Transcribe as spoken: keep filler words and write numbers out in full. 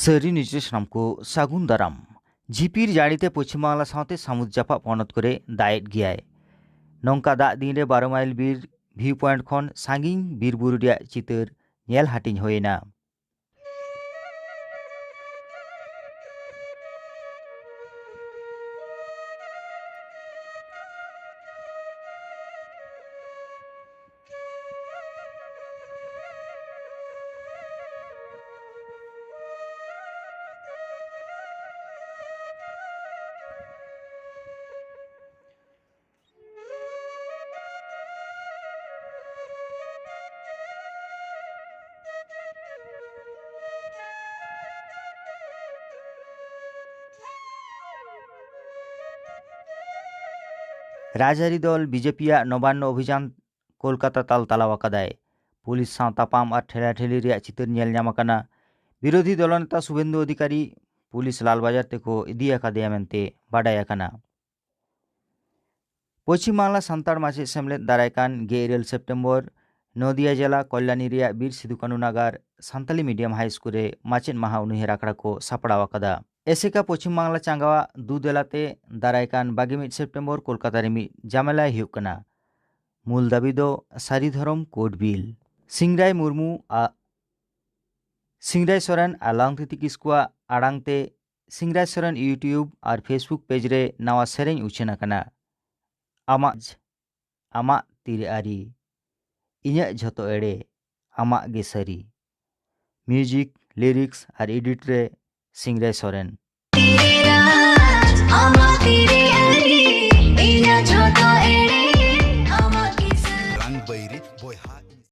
ᱥᱟᱹᱨᱤ ᱱᱤᱡᱽ ᱨᱮ ᱥᱟᱱᱟᱢ ᱠᱚ ᱥᱟᱹᱜᱩᱱ ᱫᱟᱨᱟᱢ᱾ ᱡᱷᱤᱯᱤᱨ ᱡᱟᱹᱲᱤ ᱛᱮ ᱯᱚᱪᱷᱤᱢ ᱵᱟᱝᱞᱟ ᱥᱟᱶᱛᱮ ᱥᱟᱹᱢᱩᱫ ᱡᱟᱯᱟᱜ ᱯᱚᱱᱚᱛ ᱠᱚᱨᱮ ᱫᱟᱜ ᱮᱫ ᱜᱮᱭᱟᱭ᱾ ᱱᱚᱝᱠᱟ ᱫᱟᱜ ᱫᱤᱱ ᱨᱮ ᱵᱟᱨᱚ ᱢᱟᱭᱤᱞ ᱵᱤᱨ ᱵᱷᱤᱭᱩ ᱯᱚᱭᱮᱱᱴ ᱠᱷᱚᱱ ᱥᱟᱺᱜᱤᱧ ᱵᱤᱨ ᱵᱩᱨᱩ ᱨᱮᱭᱟᱜ ᱪᱤᱛᱟᱹᱨ ᱧᱮᱞ ᱦᱟᱹᱴᱤᱧ ᱦᱩᱭ ᱮᱱᱟ᱾ ᱨᱟᱡᱽᱟᱹᱨᱤ ᱫᱚᱞ ᱵᱤᱡᱮᱯᱤᱭᱟᱜ ᱱᱚᱵᱟᱱᱱᱚ ᱚᱵᱷᱤᱡᱟᱱ ᱠᱳᱞᱠᱟᱛᱟ ᱛᱟᱞ ᱛᱟᱞᱟᱣ ᱟᱠᱟᱫᱟᱭ᱾ ᱯᱩᱞᱤᱥ ᱥᱟᱶ ᱛᱟᱯᱟᱢ ᱟᱨ ᱴᱷᱮᱞᱟᱴᱷᱮᱞᱤ ᱨᱮᱭᱟᱜ ᱪᱤᱛᱟᱹᱨ ᱧᱮᱞ ᱧᱟᱢ ᱟᱠᱟᱱᱟ᱾ ᱵᱤᱨᱳᱫᱷᱤ ᱫᱚᱞᱚᱱᱮᱛᱟ ᱥᱩᱵᱷᱮᱱᱫᱩ ᱚᱫᱷᱤᱠᱟᱨᱤ ᱯᱩᱞᱤᱥ ᱞᱟᱞᱵᱟᱡᱟᱨ ᱛᱮᱠᱚ ᱤᱫᱤ ᱟᱠᱟᱫᱮᱭᱟ ᱢᱮᱱᱛᱮ ᱵᱟᱰᱟᱭ ᱟᱠᱟᱱᱟ᱾ ᱯᱚᱪᱷᱤᱢ ᱵᱟᱝᱞᱟ ᱥᱟᱱᱛᱟᱲ ᱢᱟᱪᱮᱫ ᱥᱮᱢᱞᱮᱫ ᱫᱟᱨᱟᱭ ᱠᱟᱱ ᱜᱮᱞ ᱤᱨᱟᱹᱞ ᱥᱮᱯᱴᱮᱢᱵᱚᱨ ᱱᱚᱫᱤᱭᱟ ᱡᱮᱞᱟ ᱠᱚᱞᱭᱟᱱᱤ ᱨᱮᱭᱟᱜ ᱵᱤᱨ ᱥᱤᱫᱩ ᱠᱟᱹᱱᱩ ᱱᱟᱜᱟᱨ ᱥᱟᱱᱛᱟᱞᱤ ᱢᱤᱰᱤᱭᱟᱢ ᱦᱟᱭ ᱥᱠᱩᱞ ᱨᱮ ᱢᱟᱪᱮᱫ ᱢᱟᱦᱟ ᱩᱱᱩᱭᱦᱟᱹᱨ ᱟᱠᱷᱲᱟ ᱠᱚ ᱥᱟᱯᱲᱟᱣ ᱟᱠᱟᱫᱟ᱾ ᱮᱥᱮᱠᱟ ᱯᱚᱪᱷᱤᱢ ᱵᱟᱝᱞᱟ ᱪᱟᱸᱜᱟᱣᱟᱜ ᱫᱩ ᱫᱮᱞᱟᱛᱮ ᱫᱟᱨᱟᱭ ᱠᱟᱱ ᱵᱟᱜᱮ ᱢᱤᱫ ᱥᱮᱯᱴᱮᱢᱵᱚᱨ ᱠᱳᱞᱠᱟᱛᱟ ᱨᱮ ᱢᱤᱫ ᱡᱟᱢᱮᱞᱟᱭ ᱦᱩᱭᱩᱜ ᱠᱟᱱᱟ᱾ ᱢᱩᱞ ᱫᱟᱹᱵᱤ ᱫᱚ ᱥᱟᱹᱨᱤ ᱫᱷᱚᱨᱚᱢ ᱠᱳᱰ ᱵᱤᱞ᱾ ᱥᱤᱝᱨᱟᱭ ᱢᱩᱨᱢᱩ ᱟᱜ ᱥᱤᱝᱨᱟᱭ ᱥᱚᱨᱮᱱ ᱟᱨ ᱞᱟᱝᱛᱤᱛᱤ ᱠᱤᱥᱠᱩᱣᱟᱜ ᱟᱲᱟᱝ ᱛᱮ ᱥᱤᱝᱨᱟᱭ ᱥᱚᱨᱮᱱ YouTube ᱟᱨ Facebook ᱯᱮᱡᱽ ᱨᱮ ᱱᱟᱣᱟ ᱥᱮᱨᱮᱧ ᱩᱪᱷᱟᱹᱱ ᱟᱠᱟᱱᱟ᱾ ᱟᱢᱟᱜ ᱡᱷ-, ᱟᱢᱟᱜ ᱛᱤᱨᱮ ᱟᱹᱨᱤ, ᱤᱧᱟᱹᱜ ᱡᱷᱚᱛᱚ ᱮᱲᱮ, ᱟᱢᱟᱜ ᱜᱮ ᱥᱟᱹᱨᱤ᱾ ᱢᱤᱭᱩᱡᱤᱠ, ᱞᱤᱨᱤᱠᱥ ᱟᱨ ᱮᱰᱤᱴ ᱨᱮ ᱥᱤᱝᱨᱟᱭ ᱥᱚᱨᱮᱱ᱾ ᱟᱢᱟᱜ ᱛᱤᱨᱮ ᱟᱹᱨᱤ, ᱤᱧᱟᱹᱜ ᱡᱷᱚᱛᱚ